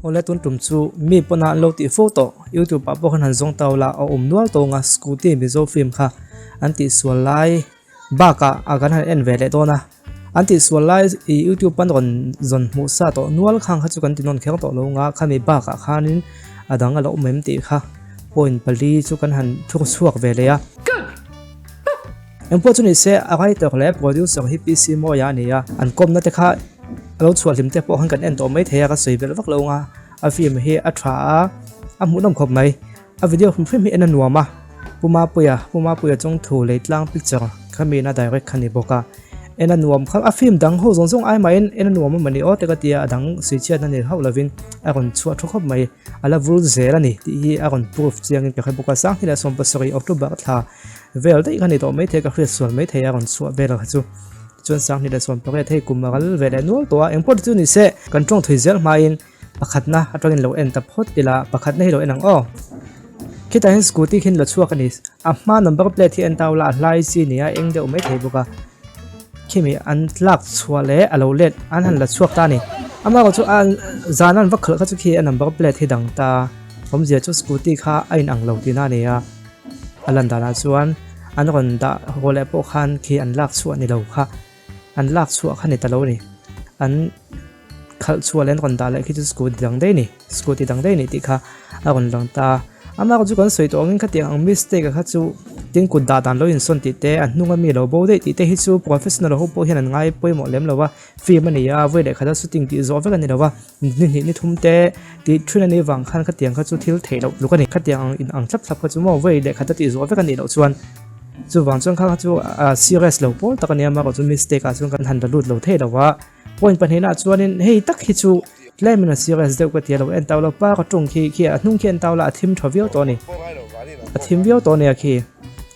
Awle tun tum chu mi pawn a an lo tih fo tawh youtube ah pawh khan han zawng tau la a awm nual tawng a scooty mizo film kha an tih sual lai bakah a kan han en ve leh dawn a an tih sual lai ih youtube an rawn zawn hmuh sa tawh nual khang kha chu kan ti nawn kher tawh lo nga khami bakah khanin a dang a lo awm em tih kha point pali chu kan han thur chhuak ve leh a. Engpawh chu ni se a writer leh producer hi PC Mawia a ni a, an kawmna te kha a lo chhuah hlim te pawh khan kan en tawh mai thei a, ka sawi belh vak lo ang a, a film hi a tha a, a hmuhnawm khawp mai. A video hrim hrim hi en a nuam a, Pu Mapuia, Pu Mapuia chawngthu Leitlang picture kha mi ina direct kha ni bawk a, en a nuam kha, a film dang ho zawng zawng ai mahin en a nuam a mawni aw te ka tia, a dang suichhiatna ni hauh lovin a rawn chhuah thu khawp mai, a la vul zel a ni tih hi a rawn proof chiangin ka hre bawk a, Sanghni leh 17 October thla Vel daih kha ni tawh maithei ka hriat sual maithei a rawn chhuah vel kha chu. Tichuan 2018 hei kum a ral ve leh nual tawh a, engpawh te chu ni se kan tawng thui zel hmain pakhatna atangin lo en ta phawt ila pakhatna hi lo en ang aw. Khitah hian scooty khi an la chhuak a ni, a hma number plate hi en tau la a hlai chi nia eng deuh maithei bawk a. Khimi an tlak chhuah leh a lo let an han la chhuak ta a ni. Amaherawhchu chu an zan an va khalh kha chu khi a number plate hi dang ta awmzia chu scooty kha a inang lo tihna a ni a. A lan danah chuan an rawn dah haw leh pawh khan khi an lak chhuah ni lo kha an lak chhuah kha ni ta lo a ni. An khalh chhuah leh an rawn dah leh khi chu scooty dang daih a ni scooty dang daih a ni tih kha a rawn lang ta. Amah chu kan sawi tawh angin khatiang ang mistake a kha chu tin kut dah dan lo insawn tih te a hnunga mi lo bo daih tih te hi chu professional ho pawh hian an ngai pawimawh lem lo a film a ni a vawi leh khata shooting tih zawh vek a ni lo a. Ni hnih ni thum te tih thin a nih vang khan khatiang kha chu thil theih loh tluk a ni. Khatiang ang in ang thlap thlap kha chu maw vawi leh khat a tih zawh vek a nih loh chuan chuvang chuan kha kha chu a serious lo pawl tak a nia marawh chu mistake ah chuan kan han la lut lo thei lo a. Point pahnihna ah chuanin hei tak hi chu tlemin a serious deuh ka ti a lo en tau lo pa ka tung khi khi a hnung khi en tau la a thim tha viau tawh a ni. A thim viau tawh a nia khi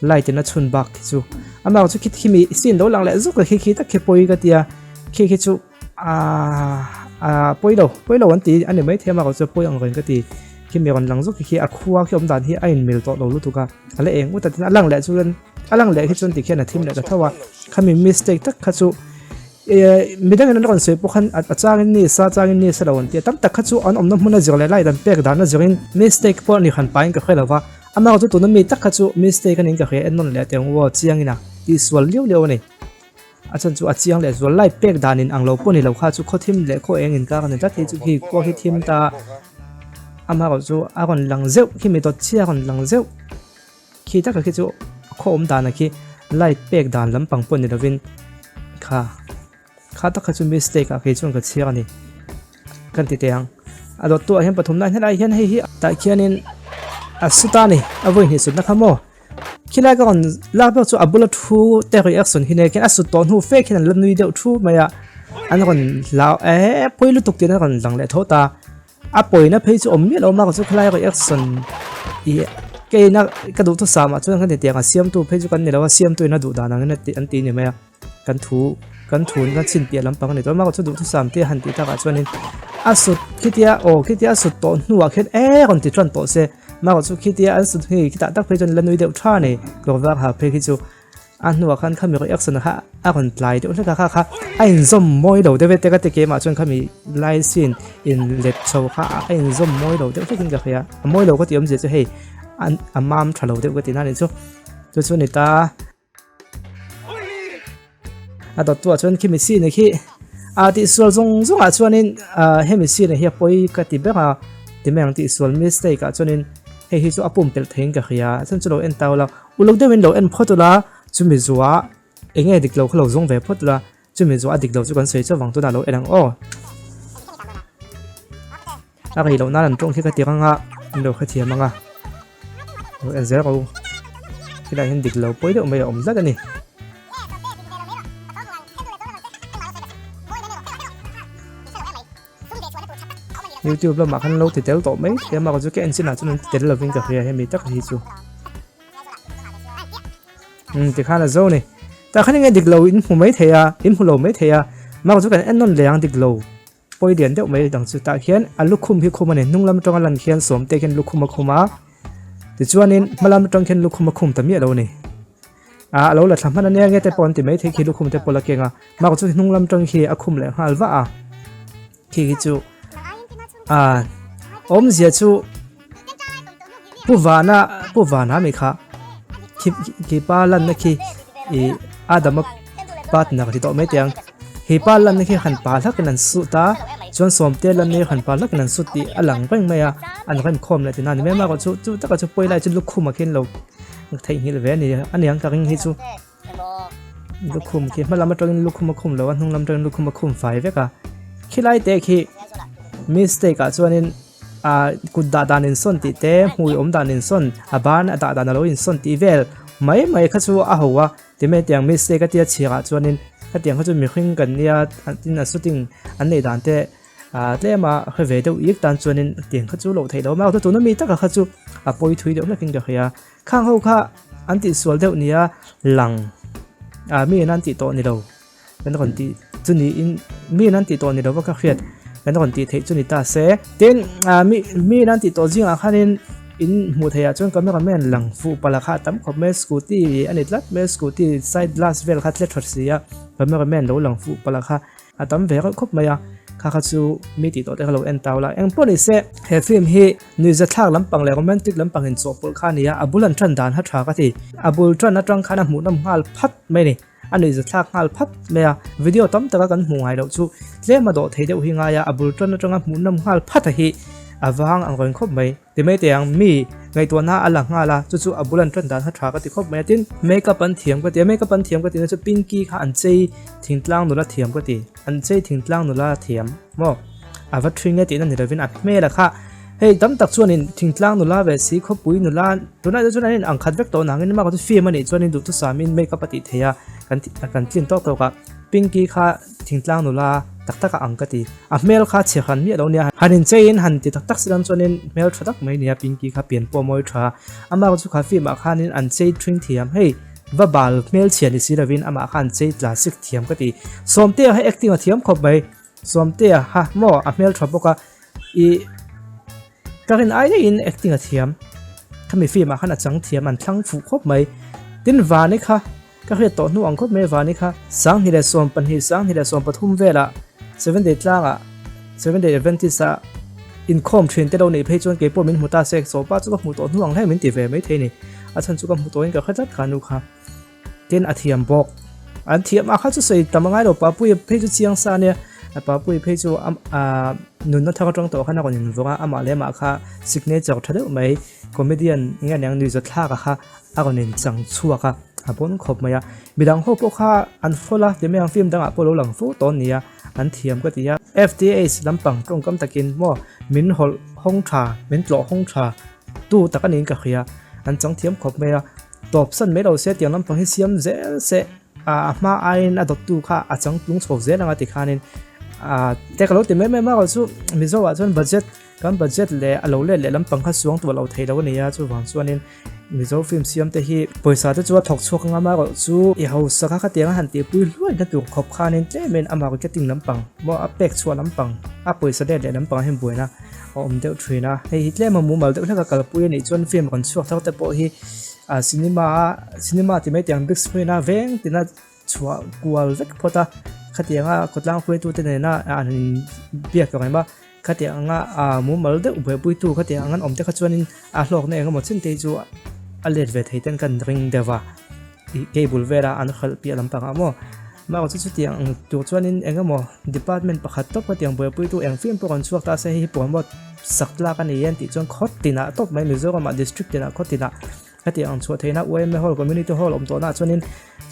light in a chhun bak khi chu amaherawh chu khi khimi scene lo lang leh zuk a khi khi tak khi pawi ka tia khi khi chu Aaa pawi lo pawi lo an ti a ni maithei a mahrawh chu pawi ang reng ka ti khi mi rawn lang zawk khi a khua khi awm dan hi a inmil tawh lo lutuk a a la eng ut a tin a lang leh chuan a lang leh khi chuan tikhian a thim leh ta tho a khami mistake tak kha chu eh midangin an rawn sawi pawh khan a changin ni sa changin ni sa lo an ti a tam tak kha chu an awmna hmuna zir leh lai dan pek dan a zirin mistake pawh ni hran pahin ka hre lo va amaherawh chu tuna mi tak kha chu mistake a niin ka hria en nawn leh teh ang aw chiangin a tihsual liau liau a ni. A chhan chu a chiang leh zual lai pek dan in ang lo pawh ni lo kha chu khaw thim leh khaw eng in kar a ni tlat hei chu khi khua khi thim ta amaherawh chu a rawn lang zeuh khi mi dawt chhia a rawn lang zeuh khi taka khi chu khaw awm dan a khi light pek dan lampang pawh ni lovin kha kha taka chu mistake ah kei chuan ka chhiar a ni kan ti teh ang a dawt tu ah hian pathumna helai hian hei hi tah khianin a sut a ni a vawi hnih sutna kha maw. Khilai ka rawn lak ber chu a bula thu te reaction hi nen khian a sut tawh hnu fek hian an la nui deuh thu mai a an rawn hlau eee pawi lutuk tiin an rawn lang leh tho ta a pawina phei chu awm miah lo mak chu khilai reaction ih keina ka duh thusam ah chuan kan hetiang a siamtu phei chu kan ni lo a siamtu in a duh dan angin an ti ni mai a kan thu kan thu in kan chhin piah lampang a ni tawh a mak chu duh thusam te han tih takah chuanin a sut khitia aw khitia a sut tawh hnuah khian eee rawn ti tan tawh se. Mah chu khitia an sut hei khitah tak phei chuan la nui deuh tha a ni kawr var ha phei khi chu a hnuah khan khami reaction kha a rawn tlai deuh hlek a kha kha a inzawm mawi lo deuh e te ka ti keimah chuan khami lai scene in let chho kha a inzawm mawi lo deuh hlekin ka hria a mawi lo ka tih awmzia chu hei a mam tha lo deuh ka tihna a nih chu chu chu a ni ta. A dawttuah chuan khimi scene khi a tihsual zawng zawngah chuanin ah hemi scene hi a pawi ka ti ber a ti mai ang tihsual mistake ah chuanin hei hi chu a pumpelh theiin ka hria chuan chu lo en tau la uluk deuhin lo en phawt ula chumi zuah eng nge dik lo kha lo zawng ve phawt ula chumi zuah a dik lo chu kan sawi chauh vang tunah lo en ang aw. A rei loh nan an tawng khi ka ti rang a an lo hrethiam ang a lo en zel rawh u helaiah hian dik lo pawi deuh mai a awm tlat a ni. Youtube lamah khan lo ti tel tawh mai thei a mahka chu ka en chinah chuan an ti tel lovin ka hria hemi tak hi chu umm tikhan a zo a ni tah khan enge dik lo in hmu mai thei a in hmu lo mai thei a mahka chu kan en nawn leh ang dik lo. Pawi lian deuh mai dang chu tah hian a lukhum hi khum a ni hnung lam atanga lan khian sawm te khian lukhum a khum a tichuanin hma lam atang khian lukhum a khum ta miah lo a ni ah a lo la thla hman ania nge te pawh an ti mai thei khi lukhum te pawh la keng a mah chu hnung lam atang khi a khum leh nghal vah a khi khi chu. A awmzia chu Pu Vana Pu Vana mi kha khi khi pa lanna khi ih Adama partner ti tawh mai teh ang he pa lanna khi han pa hlakin an sut a chuan Sawmte lanna hi han pa hlakin an sut tih a lang reng mai a an rem khawm leh tihna a ni mai a chu chu taka chu pawi lai chu lukhum ah khian lo theihnghilh ve a ni a niang ka ring hi chu. Lukhum khi hma lam atangin lukhum a khum lo a hnung lam atangin lukhum a khum fai vek a khilai te khi mistake ah chuanin ah kut dah dan insawn tih te hmui awm dan insawn a ban a dah dan alo insawn tih vel mai mai kha chu a ho a timai tiang mistake a tia chhiar ah chuanin khatiang kha chu mihring kan nia tin a shooting an neih dan te ah tlem a hre ve deuh ik tan chuanin tiang kha chu loh theih loh a mahse tuna mi taka kha chu a pawi thui deuh hlekin ka hria. Khang ho kha an tih sual deuh nia lang ah mi in an tih tawh ni lo kan rawn tih chu niin mi in an tih tawh ni lo va ka hriat kan rawn tih theih chu ni ta se tin ah mi mi in an tih tawh zingah khanin in hmuh theih ah chuan camera man lang fuh palh kha a tam khawp mai scooty a ni tlat mai scooty side glass vel kha tle that si a camera man lo lang fuh palh kha. A tam ve reuh khawp mai a, kha kha chu mi tih tawh te kha lo en tau la. Eng pawh ni se, he film hi nuihzathlak lampang leh romantic lampang in chawhpawlh kha a ni a, a bul an tan dan kha tha ka ti. A bul tan atang khan a hmuhnawm nghal phat mai a ni, a nuihzathlak nghal phat mai a. Video tam taka kan hmuh ngai loh chu tlem a dawh thei deuh hi ngai a, a bul tan atanga hmuhnawm nghal phat a hi a vang ang reng khawp mai. Ti mai teh ang, mi ngaihtuahna a la nghal a, chu chu a bul an tan dan kha tha ka ti khawp mai a, tin makeup an thiam ka ti a, makeup an thiam ka tihna chu Pinky kha an chei thingtlang nula thiam ka ti, an chei thingtlang nula thiam maw a va thring e tihna ni lovin a hmel a kha hei tam tak chuanin thingtlang nula ve si khawpui nula tunah te chuan an in ang khat vek tawh nangin mah chu film a nih chuanin duhthusam in makeup a tih theih a kan kan tlin tawk tawk a Pinky kha Thingtlang nula tak tak a ang ka ti. A hmel kha chhe han miah lo nia. Han incheiin han ti tak tak si lam chuanin hmel tha tak mai nia Pinky kha pian pawh a mawi tha. Amah chu kha film ah khanin an chei thing thiam. Hei va bal hmel chhia ni si lovin amah kha an chei classic thiam ka ti. Sawmtea kha acting a thiam khawp mai. Sawmtea ha maw a hmel tha bawk a ih ka rin ai daihin acting a thiam. Khami film ah khan a chang thiam an thlang fuh khawp mai. Tin Vani kha. Ka hriat tawh hnu ang khawp mai avani kha. 2012, 2013 velah Seventh Day tlangah Seventh Day Adventist a inkhawm thin te lo neih phei chuan keipawh min hmu ta se, sawpa chu ka hmu tawh hnu ang hle min ti ve mai thei ni. A chhan chu ka hmu tawhin ka hre tlat kha nu kha. Tin a thiam bawk. An thiam a kha chu sawi tam a ngai lo, Papuia phei chu chiang sa ania. Papuia phei chu a nunna thar atang tawh khan a rawn invawng a, amah leh amah kha signature tha deuh mai comedian nge aniang nuihzathlak a kha a rawn in chang chhuak a, a pawn khawp mai a. Midang ho pawh kha an hawl a, ti mai ang film dangah pawh lo lang fo tawh ania, an thiam ka ti a. FTH lampang tawngkam takin maw min hawlh hawng tha, min tlawh hawng tha tu tak a niin ka hria, an chang thiam khawp mai a. Tawp san mai lo se tiang lampang hi siam zel se a hma aiin a dawttu kha a chang tlung chho zel ang a ti khanin te ka lo ti mai mai a, chu Mizo ah chuan budget Kan budget leh a lo let leh lampang kha suang tuah lo thei lo a ni a, chuvang chuanin Mizo film siam te hi pawisa te chu a thawk chhuak anga amaherawh chu i hausa kha khatiang a han tihpui hluai na tur khawp khanin tlemin a marketing lampang maw a pek chhuah lampang a pawisa let leh lampang ah hian buaina a awm deuh thin a, hei hi tlem a mumal deuh hlek a kalpui a nih chuan film rawn chhuak thar te pawh hi ah cinema a cinema ti mai teh ang big screen a veng tina chhuah kual vek phawt a, khatianga khawtlang hruaitute nena an inbiak ang em a, khatiang anga ah mumal deuh buaipuitu khatiang ang an awm te kha chuanin a hlawkna eng emaw chin te hi chu a let ve thei ten kan ring deuh a, ih cable vela an hralh piah lampangah maw mahse chu chutiang ang tur chuanin eng emaw department pakhat tawp khatiang buaipuitu eng film pawh rawn chhuak ta se hei hi promote sak tlak a ni e an tih chuan khaw tinah tawp mai Mizoramah district tinah khaw tinah. Hetiang ang chhuah theihna yma Hall, Community Hall awm tawhnaah chuanin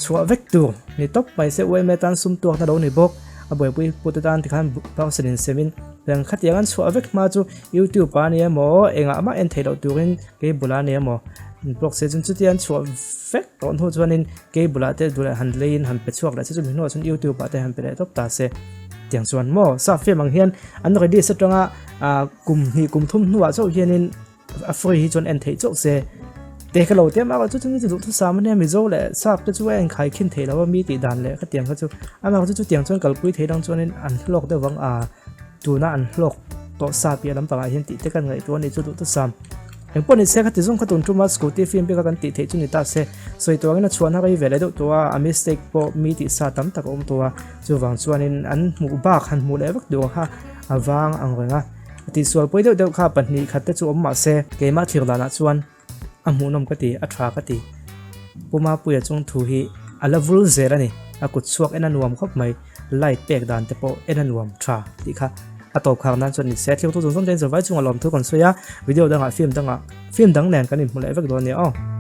chhuah vek tur ni tawp mai se yma tan sum tuakna lo ni bawk. A buaipui pute tan tikhan parcel in semin reng khatiang an chhuah vek hma chu YouTube ah a ni emaw engah mah en theih loh turin cable ah a ni emaw block se chuan chutia an chhuah vek tawh hnu chuanin cable ah te duh leh han leiin han pe chhuak leh se chumi hnuah chuan YouTube ah te han pe leh tawp ta se. Tiang chuan maw sap film ang hian an release atanga kum hnih kum thum hnuah chauh hianin A free hi chuan en theih chauh se. Te ka lo tia mah chu chu duh thusam ania Mizo leh Sap te chu a enkhai khin theih lo a mi tih dan leh khatiang kha chu amah chu chutiang chuan kalpui thei dang chuanin an hlawk deuh vang a tuna an hlawk tawh sa piah lampangah hian tih te kan ngaihtuah a nih chu duh thusam. Engpawh ni se khati zawng kha tun tuma scooty film bik a kan tih theih chu ni ta se sawi tuangin a chhuahna rei ve leh deuh tawh a a mistake pawh mi tih sa tam tak a awm tawh a chuvang chuanin an hmuh bak han hmuh leh vek duh ang kha a vang ang reng a. Tihsual pawi deuh deuh kha pahnih khat te chu awm mah se keimah thlir danah chuan a hmuhnawm ka ti, a tha ka ti. Pu Mapuia chung thu hi a la vul zel a ni, a kut chhuak en a nuam khawp mai, light pek dan te pawh en a nuam tha tih kha a tawp khak nan chuan ni se. Thiltu zawng zawng te in zavai chungah lawmthu kan sawi a, video dangah film dangah film dang nen kan inhmu leh vek dawn nia aw.